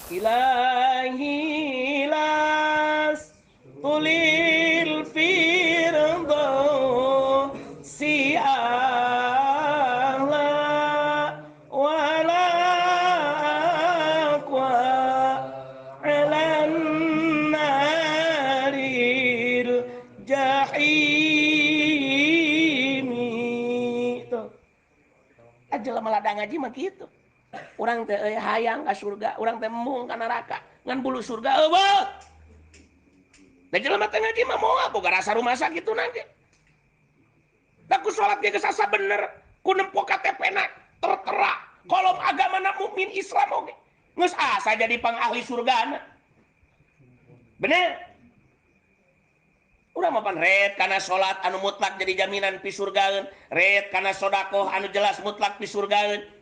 Ilahi las tulil firdausi a'la wala aqwa 'alan naril jahimi. Tuh. Aja lama ladang ngaji mah kitu. Urang teh hayang ka surga, urang teh embung ka neraka, ngan bulu surga eueuh. Da jelema teh ngaji mah moal boga rasa rumasa kitu nanti. Da ku salat ge geus asa bener, ku nempo KTP-na tertera kolom agamana mukmin Islam oge. Geus asa jadi pangahli surgana. Bener? Urang mah pan red kana salat anu mutlak jadi jaminan pisurgaeun, red kana sedekah anu jelas mutlak pisurgaeun.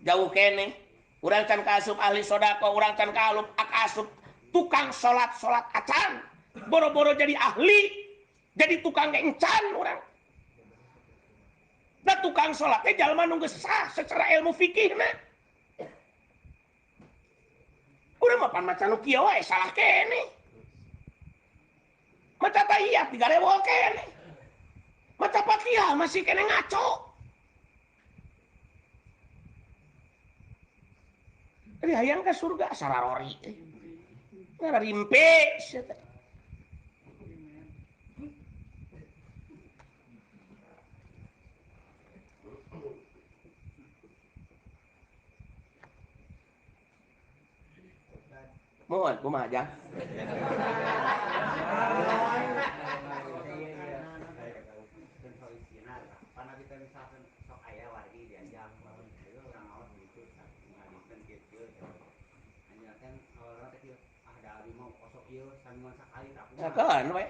Jauh kene. Urang can kaasup ahli sedekah, urang can kaasup tukang salat-salat acan. Boro-boro jadi ahli, jadi tukang encan urang. Da tukang salat teh jalma nu geus sah secara ilmu fikihna. Urang mah pan maca nu kieu wae salah kene. Maca tahiyat digarewol kene. Maca Fatihah masih kene ngaco. Jadi hayang ke surga sararori. Ngararimpe sia teh. Mohon kumaha jang? Kan we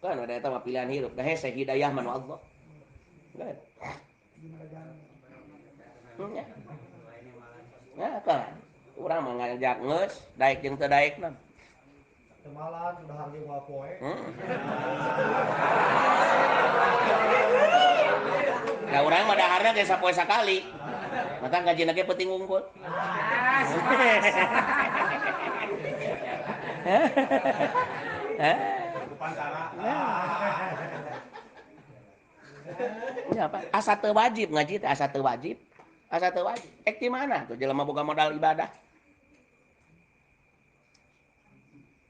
kan ada eta mah pilihan hirup da hese hidayah mah nu Allah. Kan. Ya kan. Urang mah ngajak geus daek jeung teu daekna. Teu malan sudah harga moal poe. Da urang mah daharna ge sapoe sakali. Mata ngajina ge penting unggul. Ya apa? Asa teu wajib ngaji teh asa teu wajib. Asa teu wajib. Ek di mana tuh jelema boga modal ibadah.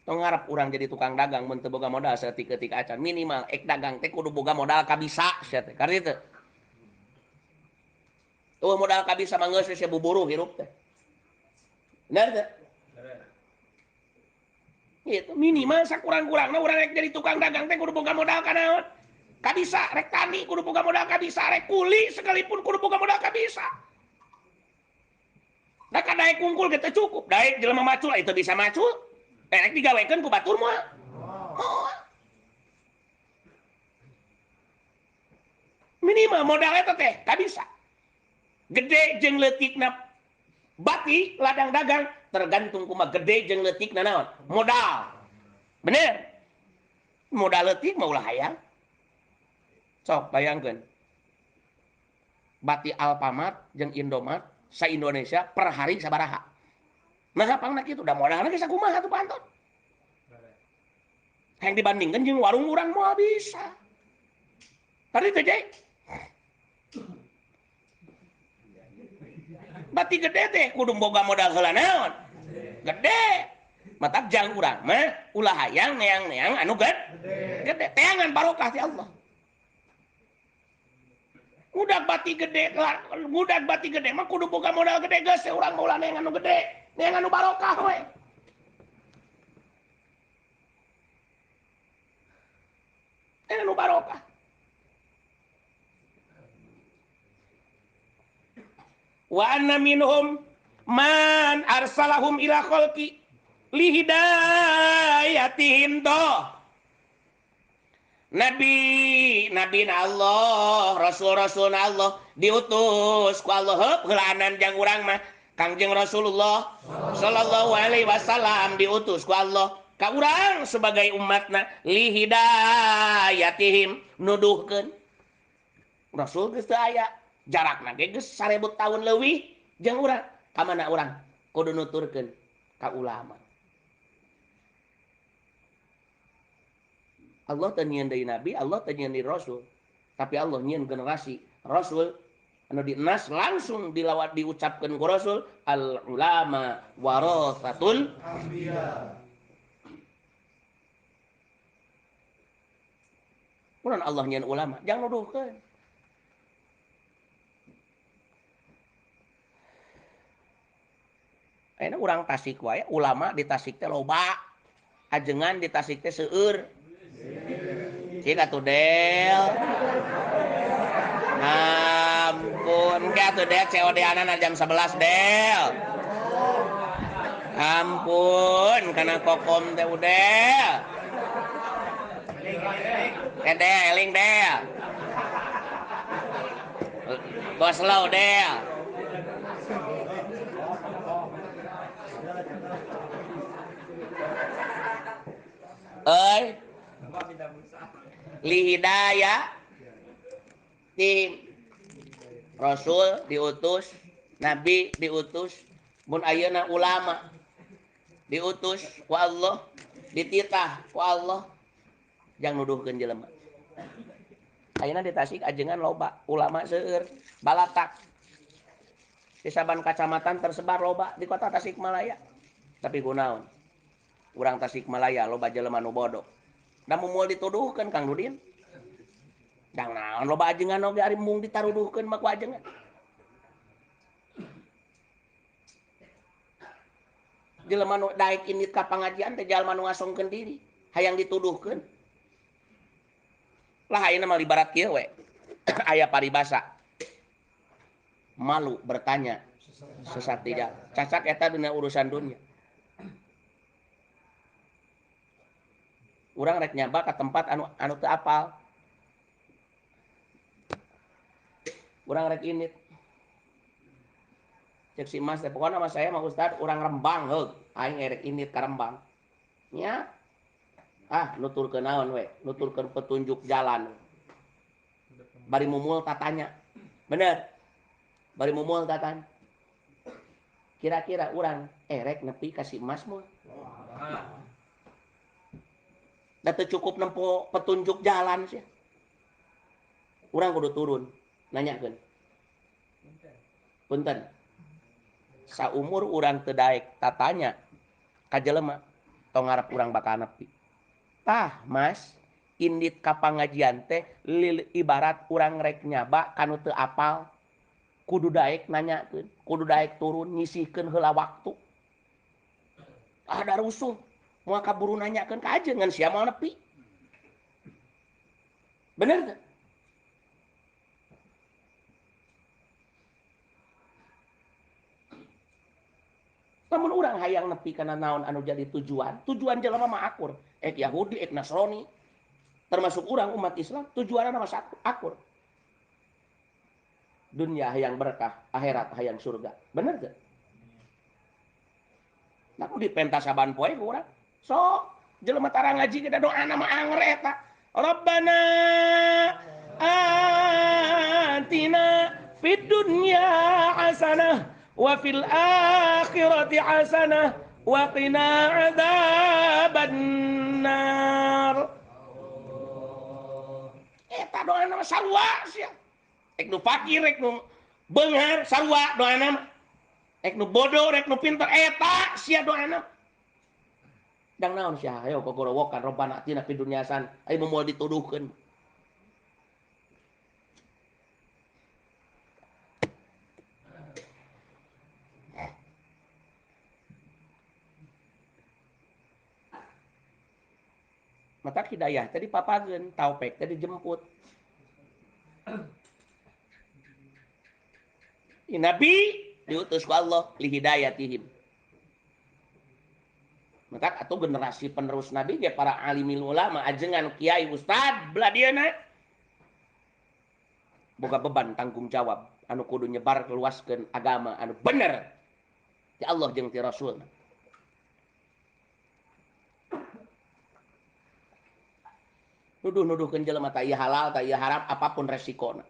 Tong ngarep urang jadi tukang dagang mun teu boga modal saeutik-eutik acan minimal ek dagang teh kudu boga modal kabisa sia teh. Karena teu. Tuh modal kabisa mah geus sia buburuh hirup teh. Bener teu? Gitu minimal sakurang-kurangna urang rek jadi tukang dagang teh kudu boga modal kana naon? Kabisa rek tani kudu boga modal kabisa, rek kuli sekalipun kudu boga modal kabisa. Da ka daek kungkul ge teu cukup, daek jelema macul itu bisa macul. Rek digawekeun ku batur moal. Moal. Minimal modal eta teh kabisa. Gede jeung leutikna bati ladang dagang tergantung kumaha gede jeung leutikna naon? Modal. Bener? Modal leutik mah ulah hayang. Sok bayangkeun. Bati Alfamart jeung Indomart sa Indonesia per hari sabaraha. Nah pangna kitu da modalna geus sakumaha tuh panton. Hayang dibandingkeun jeung warung urang moal bisa. Tadi teh Jai. Bati gede teh kudu boga modal heula naon? Gede. Matak jang urang mah ulah hayang neang-neang anu gede. Teangan barokah ti Allah. Ngudak bati gede, ngudak bati gede mah kudu boga modal gede geus urang mah ulah neang anu gede, neang anu barokah we. Neang anu barokah. Wa anna minhum man arsalahum ila khalqi lihidayatihim toh. Nabi, nabi Allah, rasul-rasul Allah diutus ku Allah heup heulaanan jang urang mah Kangjeng Rasulullah sallallahu alaihi wasallam diutus ku Allah ka urang sebagai umatna lihidayatihim nuduhkeun. Rasul geus teu aya, jarakna ge geus 1000 tahun leuwih jeung urang. Ka mana urang? Kudu nuturkeun ka ulama. Allah teu nyieun deui nabi, Allah teu nyieun deui rasul. Tapi Allah nyieun generasi rasul anu dinas langsung dilawat diucapkeun ku rasul al ulama warathatul anbiya. Kunaon Allah nyieun ulama? Jangan nuduhkeun. Ayeuna urang Tasik wae ulama di Tasik teh loba. Ajengan di Tasik teh seueur. Cik atuh Del. Ampun, ke atuh Del COD-anana jam 11 Del. Ampun, kana kokom teh udel. Eh Del, eling Del. Go slow Del. Euy. Li hidayah tim Rasul diutus, Nabi diutus, mun ayeuna ulama diutus ku Allah, dititah ku Allah, jang nuduhkeun jelema. Ayeuna di Tasik ajengan loba, ulama seueur, balatak. Di saban kacamatan tersebar loba di kota Tasikmalaya. Tapi kunaon? Urang Tasikmalaya loba jelema nu bodoh. Da moal dituduhkeun Kang Dudin. Dang naon loba ajengan oge ari mung ditaruduhkeun mah ku ajengan. Jelema nu daek indit ka pangajian teh jalma nu ngasongkeun diri, hayang dituduhkeun. Lah ayeuna mah ibarat kieu we. Aya paribasa. Malu bertanya sesat di jalan. Cacak eta dina urusan dunia. Urang rek nyaba ka tempat anu teu apal. Urang rek indit. Cek si Mas teh pokona mah saya mah Ustad urang Rembang heug, aing erek indit ka Rembang. Nya. Ah, nuturkeun naon we, nuturkeun petunjuk jalan. Bari mumul tatanya. Bener. Bari mumul tatanya. Kira-kira urang erek nepi ka si Mas moal. Da teu cukup nempo petunjuk jalan sih. Urang kudu turun nanyakeun. Punten. Saumur urang teu daek tatanya ka jelema tong ngarep urang bakal nepi. Tah, Mas, indit ka pangajian teh lil ibarat urang rek nyaba kanu teu apal. Kudu daek nanyakeun, kudu daek turun nyisihkeun heula waktu. Ada rusuh. Moal kaburu nanyakeun ka ajengan sia moal nepi. Bener teu? Lamun urang hayang nepi kana naon anu jadi tujuan, tujuan jelema mah akur, ek Yahudi, ek Nasrani, termasuk urang umat Islam, tujuanna mah satu, akur. Dunia hayang berkah, akhirat hayang surga. Bener teu? Nah, ku dipentas saban poe ku urang. Sok jelema tara ngaji kita doana mah angre eta. Rabbana atina fid dunya hasanah wa fil akhirati hasanah wa qina adzabannar. Eta doana mah sarua sia. Ek nu fakir, ek nu beunghar sarua doana mah. Ek nu bodoh, ek nu pinter eta sia doana. Dang naon sia hayo kogorowokan robbana atina fid dunya hasanah, ayo moal dituduhkeun. Mata hidayah tadi papageun, taufik tadi jemput. Nabi diutus ku Allah li hidayatihim. Maka atau generasi penerus Nabi ge para alimil ulama, ajengan kiai ustad belah dieuna boga beban tanggung jawab anu kudu nyebar luaskeun agama anu bener ti Allah jeung ti Rasul. Nuduh-nuduhkeun jelema ta ieu halal ta ieu haram apapun resikona.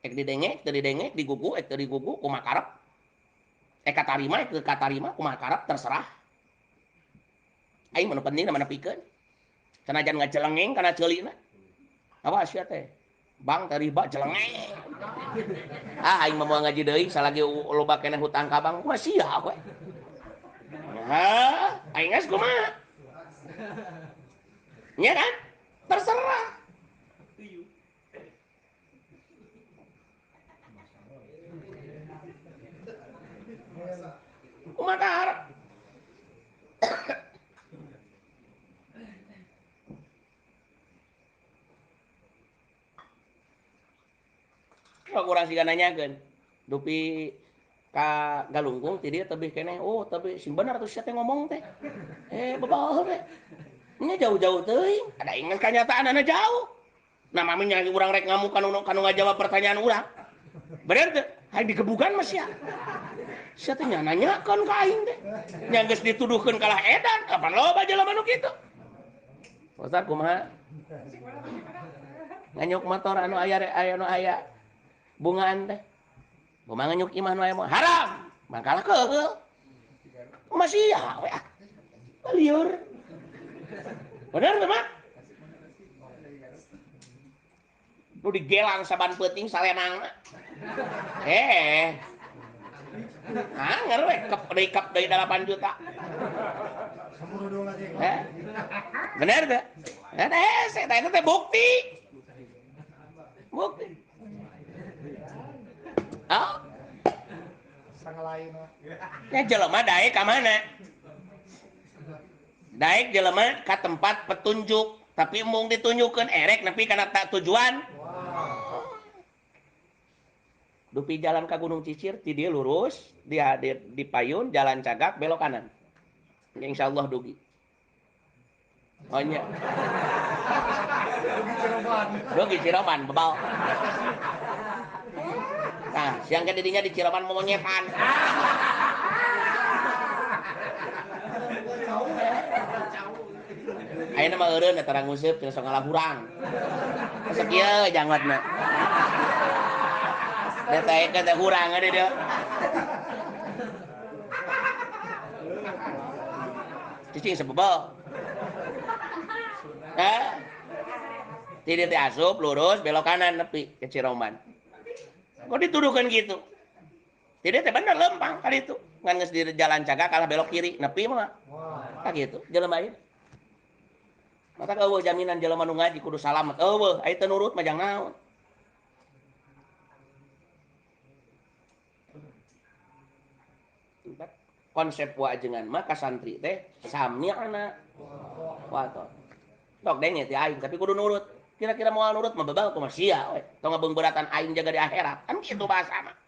Ek didengek, teu didengek, digugu, ek teu digugu, kumaha karep. Katarima ke katarima kumaha karep terserah. Aing mah nu penting mana pikeun. Sanajan ngajelengeng kana ceulina. Awas sia teh. Bang teh riba jelengeng. Ah aing mah moal ngaji deui salagi loba keneh hutang ka bank kumaha sia we. Hah, aing geus kumaha? Nya kan? Terserah. Kumaha karep? Sok urang siga nanyakeun. Dupi ka Galunggung ti dieu tebih keneh, oh tebih sing bener atuh sia teh ngomong teh. Bebal teh. Nya jauh-jauh teuing, ada ingat kanyataanana jauh. Nah mami nya urang rek ngamuk kanu ngajawab pertanyaan urang. Bener teu? Hayang digebugan mah sia. Sia teh nya nanyakeun ka aing teh. Nya geus dituduhkeun kalah edan, kapan loba jelema nu kitu. Ustaz kumaha? Nganyuk motor anu aya anu aya bungaan teh. Kumaha nganyuk imah nu aya haram. Mangkalah keheul. Masih ya we ah. Liur. Bener teu mah? Nu digelang saban peuting salenangna. Anger we kep deui kep deui 8 juta. Bener teu? Eta teh bukti. Bukti. Oh. Nya jelema daek ka mana? Daek jelema ka tempat petunjuk, tapi mung ditunjukkeun erek nepi kana tak tujuan. Dupi jalan ka Gunung Cicir ti dieu lurus, di payun jalan cagak belok kanan. Insyaallah dugi. Oh nya. Dugi Ciroban bebal. Nah, siang ke didinya di Ciroban momonyetan. Ayeuna mah eureun eta nguseup cenah sok ngalah hurang. Sok ieu jangwatna. Da teh teh hurang ada dia. Cicing sebebel. Hah? Ti dieu teh asup lurus belok kanan nepi ke Ciroman. Kok dituduhkan gitu? Tidak teh bener lempang kali itu. Ngan geus di jalan cagak kalah belok kiri nepi mah. Tah gitu jelema ieu. Mata eueuh jaminan jelema nu ngaji kudu salamet. Eueuh, aya teu nurut mah jang naon. Konsep wajengan mah ka santri teh sami'na wa ta'na. Tok denge ti aing tapi kudu nurut. Kira-kira moal nurut mah bebal kumaha sia we. Tong ngabeungbeuratan aing jaga di akhirat. Kan kitu bahasa mah.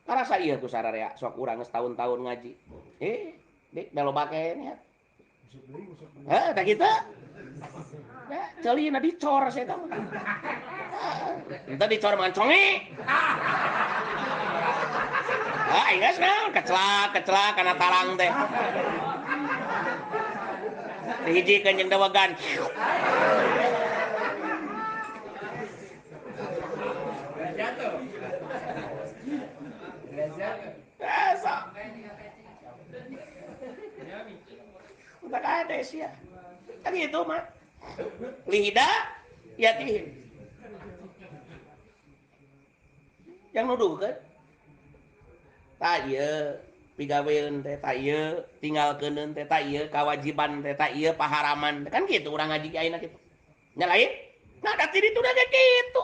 Karasa ieu ku sararea sok urang geus tahun-tahun ngaji. Dik loba keneh. Heh, tah kitu. Ya, ceulina dicor saya mah. Entah dicor mah conge. Ah, ingas naon kecelak-kecelak kana tarang teh. Dihijikeun jeung dawegan. Biasa. Tak ada sih ya. Kan gitu mah. Lihida yatihim. Yang nuduh kan? Tak ieu pigaweun teh tak ieu tinggalkeun teh tak ieu kawajiban teh tak ieu paharaman. Kan gitu urang ngaji ayeuna kitu. Nya lain? Nah, da ti ditu ge kitu.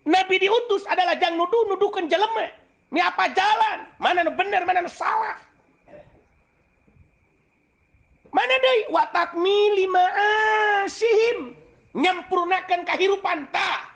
Nabi diutus adalah jang nuduh nuduhkeun jelema. Ini apa jalan? Mana nu bener, mana nu salah? Mana deui? Wa takmili ma'asihim, nyempurnakeun kahirupan tah.